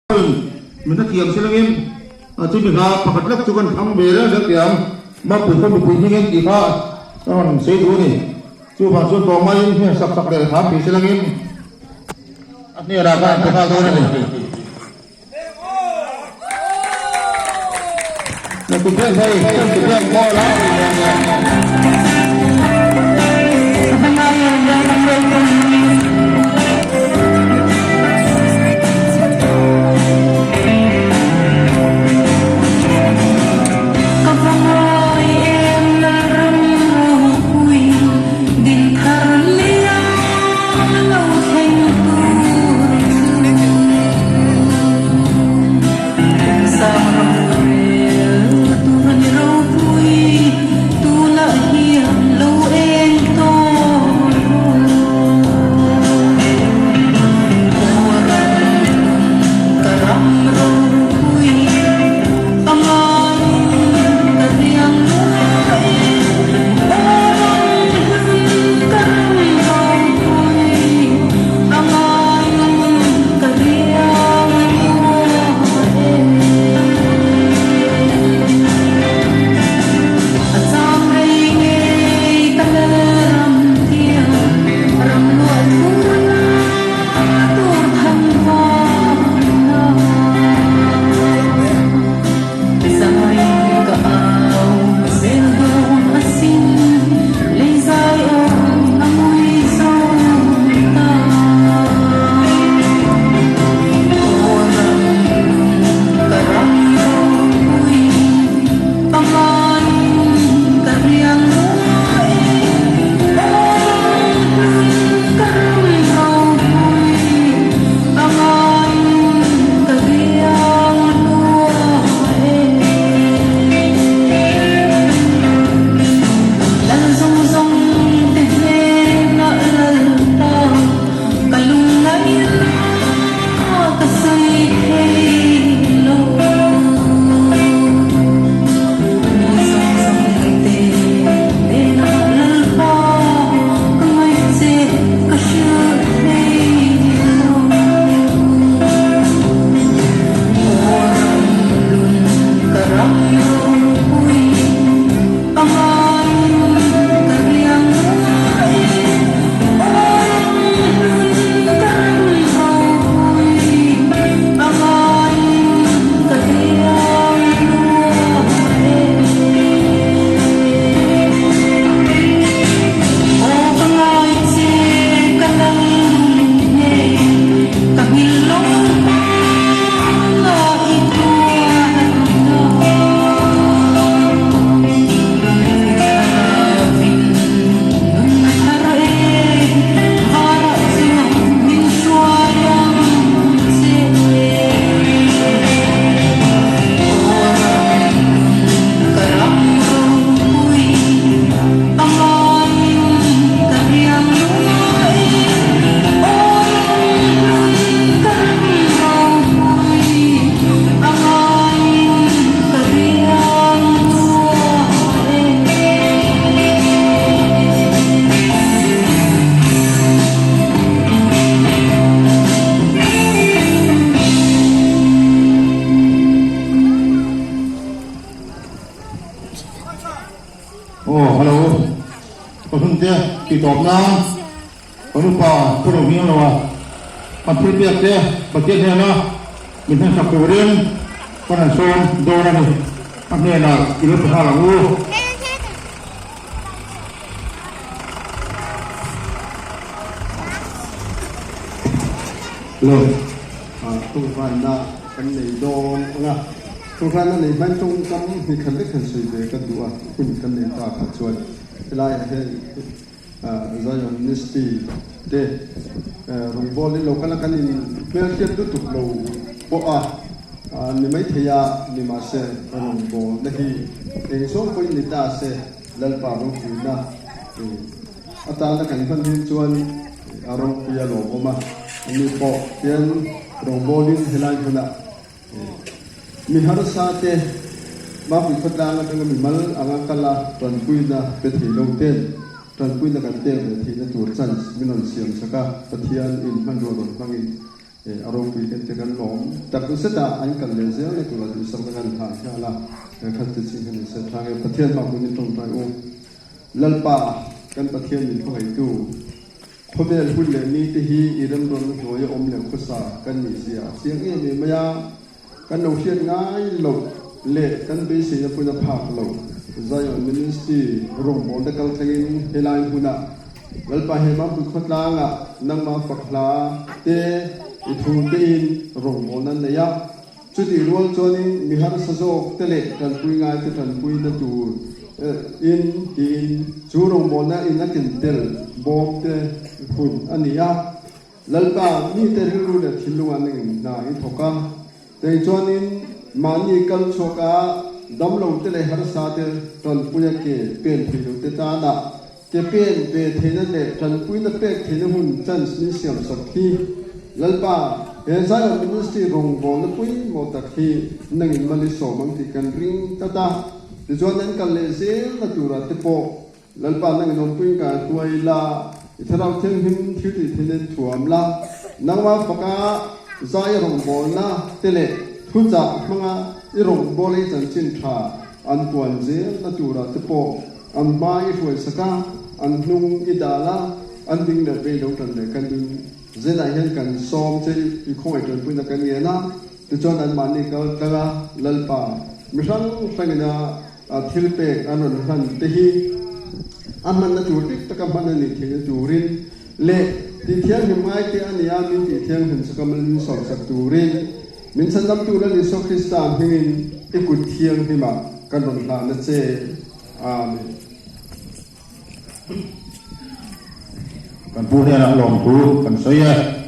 Min hrethiam si langin chumi hla pakhat lek chu kan thlang ve reng reng tih ang. Mapui khaw mipui hmingin tih kha ka rawn sawi duh a ni. Chuvang chuan tlawmngaiin hmel sak sak leh hram thei si langin a hnenah khan an pe nghal dawn a ni. Aw hello ka hun te ti tawp nan kan upa pu ro hming lo a kan thil pek te Pathian hnena min hman sak turin kan han sawm dawn a ni a hnenah i lo pe nghal ang u. Le tawngtaina kan nei dawn ang a, tawngtaina nei hmain tawngkam hi khat lek han sawi ve ka duh a, hun kan nei ta kha chuan helaiah hian Zion Ministry te rawngbawlin lo kal a, kan in hmelhriat lutuk lo pawh a ni maithei a, nimahse rawngbawlna hi eng zawng pawhin ni ta se Lalpa ropuina atana kan hman hin chuan a ropui a lawmawm a, ani pawh hian rawngbawlin helai hmunah mi harsa te Mapui khawtlang atanga mimal anga kal a tanpuina pe thei lo ten tanpuina kan pek ve theihna tur chance min rawn siam sak a, Pathian in hmanrua rawn hmangin. A ropui kan ti kan lawm tak zet a, an kal leh zel na tura duhsakna kan hlan hial a, khat te ching hian in set thlang e. Pathian hma hun in tawngtai u. Lalpa kan Pathian min hmangaihtu, khawvel hun leh mi te hi i remrawnna hnuaia awm leh khawsa kan nih zia a chiang em em mai a, kan lo hriat ngai loh leh kan beiseina pawhin a phak lo. Zion Ministry rawngbawlna kal thlengin helai hmunah Lalpa he Mampui khawtlangah nangmah fak hla te i thu tein rawngbawlna an nei a. Chutih rual chuanin mi harsa zawk te leh tanpui ngai te tanpuina tur in tiin chu rawngbawlna in a ken tel bawm te hun a ni a. Lalpa mite rilru leh thinlung an engin hna i thawk a, tei chuanin mahni kal chhuak a damlo te leh harsa te tanpuia ke pen thei lo te tana ke pen ve theihna leh tanpuina pek theihna hun chance min siam sak hi Lalpa he Zion Ministry rawngbawlna pawimawh tak hi nangin mal i sawm ang tih kan ring tlat a, tichuan an kal leh zelna turah te pawh Lalpa nang in awmpui in ka hruai la, i Thlarau Thianghlim thil tih theihna in thuam la, nangmah faka zai i rawngbawlna te leh thuchah hmanga i rawngbawla i chanchin tha an puan zelna turah te pawh an hma i hruai sak a, an hnung i dal a, an ding leh vei lo tan leh kan dun zelah hian kan sawm che i khawngaih tanpuina kan ngen a, tichuan anmahni kal tlang a, Lalpa mi hrang hrangin a. A thil pek an rawn hman te hi a hmanna tur dik taka hman a nih theihna turin leh tihthianghlim ngai te a nia min tihthianghlim chaka mal min sawmsak turin min chhandamtu Lal Isua Krista hmingin i kut thianghlimah kan rawn hlan a che. Amen. Kan pu hnenah lawmthu kan sawi e.